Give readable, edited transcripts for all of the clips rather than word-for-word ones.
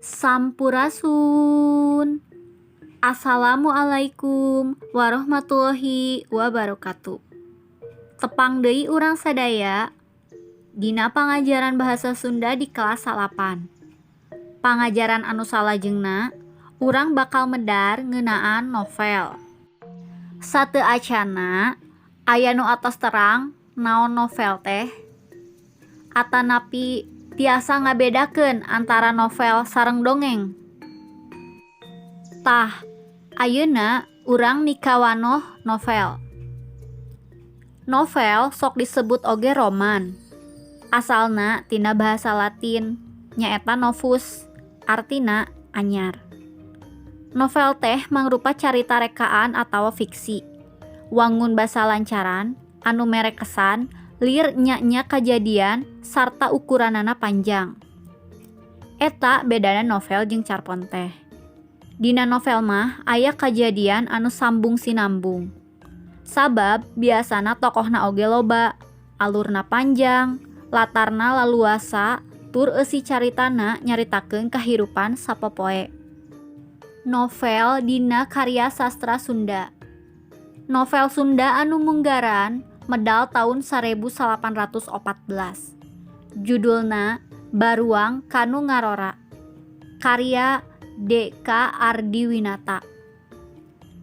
Sampurasun. Assalamualaikum warahmatullahi wabarakatuh. Tepang deui urang sadaya dina pangajaran bahasa Sunda di kelas 9. Pangajaran anu salajengna urang bakal medar ngeunaan novel. Sateu acana aya nu atos terang naon novel teh? Atanapi tiasa ngabedakeun antara novel sareng dongeng? Tah, ayeuna urang mikawanoh novel. Novel sok disebut oge roman. Asalna tina bahasa Latin nyaeta novus, artina anyar. Novel teh mangrupa carita rekaan atawa fiksi. Wangun basa lancaran anu mere kesan lir nya-nya kajadian sarta ukuranana panjang. Eta bedana novel jeung carpon teh. Dina novel mah aya kajadian anu sambung sinambung. Sabab biasana tokohna oge loba, alurna panjang, latarna laluasa, tur eusi caritana nyaritakeun kahirupan sapopoe. Novel dina karya sastra Sunda. Novel Sunda anu munggaran medal taun 1814. Judulna Baruang Kanu Ngarora. Karya D.K. Ardiwinata.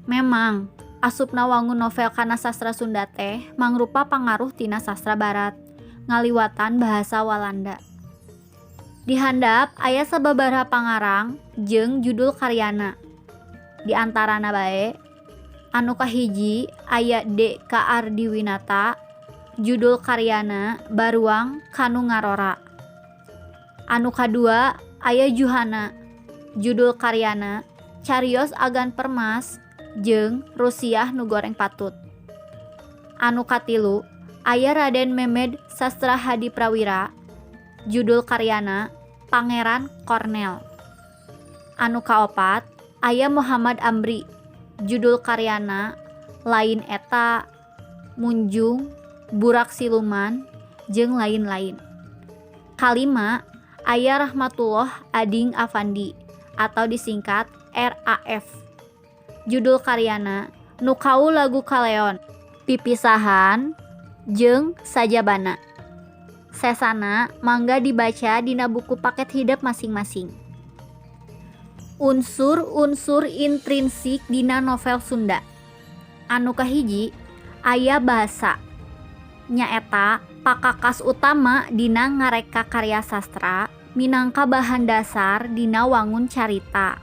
Memang asupna wangun novel kana sastra Sunda teh mangrupa pangaruh tina sastra Barat ngaliwatan bahasa Walanda. Di handap aya sababaraha pangarang jeung judul karyana. Di antarana bae anu kahiji aya D.K. Ardiwinata, judul karyana Baruang Kanu Ngarora. Anu kadua aya Juhana, judul karyana Carios Agan Permas jeung Rusiah Nu Goreng Patut. Anu katilu aya Raden Memed Sastrahadiprawira, judul karyana Pangeran Kornel. Anu kaopat aya Muhammad Amri, judul karyana Lain Eta, Munjung, Burak Siluman, jeung lain-lain. Kalima aya Rahmatullah Ading Afandi atau disingkat RAF. Judul karyana Nu Kau Lagu Kaleon, Pipisahan, jeung Sajabana. Sesana mangga dibaca dina buku paket hidep masing-masing. Unsur-unsur intrinsik dina novel Sunda. Anu kahiji aya basa. Nyaeta pakakas utama dina ngareka karya sastra minangka bahan dasar dina wangun carita.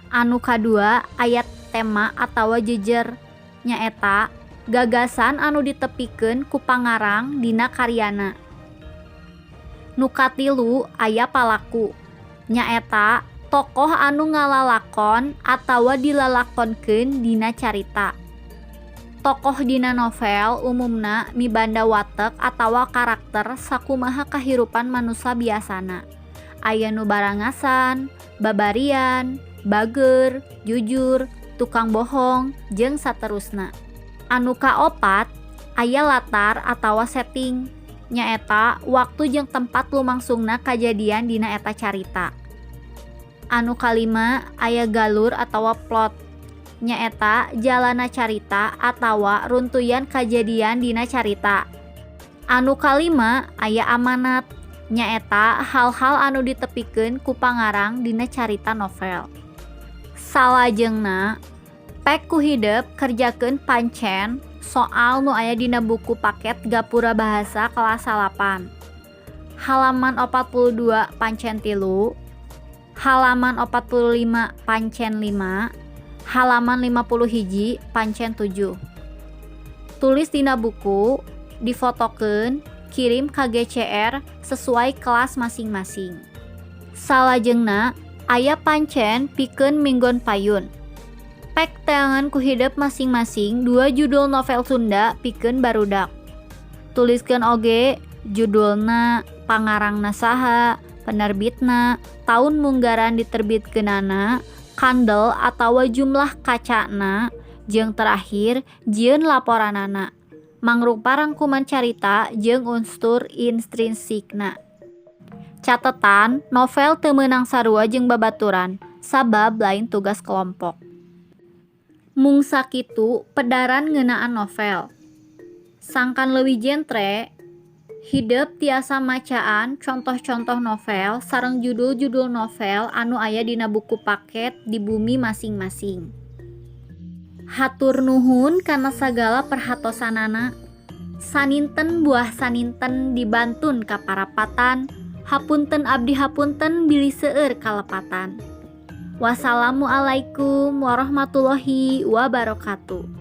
Anu kadua aya tema atawa jejer. Nyaeta gagasan anu ditepikeun ku pangarang dina karyana. Nu katilu aya palaku. Nyaeta tokoh anu ngalalakon atawa dilalakonkeun dina carita. Tokoh dina novel umumna mibanda watek atawa karakter sakumaha kahirupan manusa biasana. Aya nu barangasan, babarian, bager, jujur, tukang bohong, jeung saterusna. Anu kaopat aya latar atawa setting. Nyaeta waktu jeung tempat lumangsungna kajadian dina eta carita. Anu kalima aya galur atawa plot. Nyaeta jalana carita atawa runtuyan kajadian dina carita. Anu kalima aya amanat. Nyaeta hal-hal anu ditepikeun ku pangarang dina carita novel. Salajengna pek ku hidep kerjakeun pancen soal nu aya dina buku paket Gapura Bahasa kelas 8. Halaman 42 pancen 3, halaman 45 pancen 5, halaman 51 pancen 7. Tulis dina buku, difotokeun, kirim ka GCR sesuai kelas masing-masing. Salajengna aya pancen pikeun minggon payun. Pek teangan ku hidep masing-masing dua judul novel Sunda pikeun barudak. Tuliskeun oge judulna, pangarangna saha, penerbitna, taun munggaran diterbitkeunana, kandel atawa jumlah kacana, jeung terakhir jieun laporanana. Mangrupa rangkuman carita jeung unsur intrinsikna. Catetan, novel teu meunang sarua jeung babaturan, sabab lain tugas kelompok. Mung sakitu pedaran ngeunaan novel. Sangkan leuwih jentre, hidep tiasa macaan contoh-contoh novel sareng judul-judul novel anu aya dina buku paket di bumi masing-masing. Hatur nuhun kana sagala perhatosanana. Saninten buah saninten dibantun ka parapatan, hapunten abdi hapunten bilih seueur kalepatan. Wassalamualaikum warahmatullahi wabarakatuh.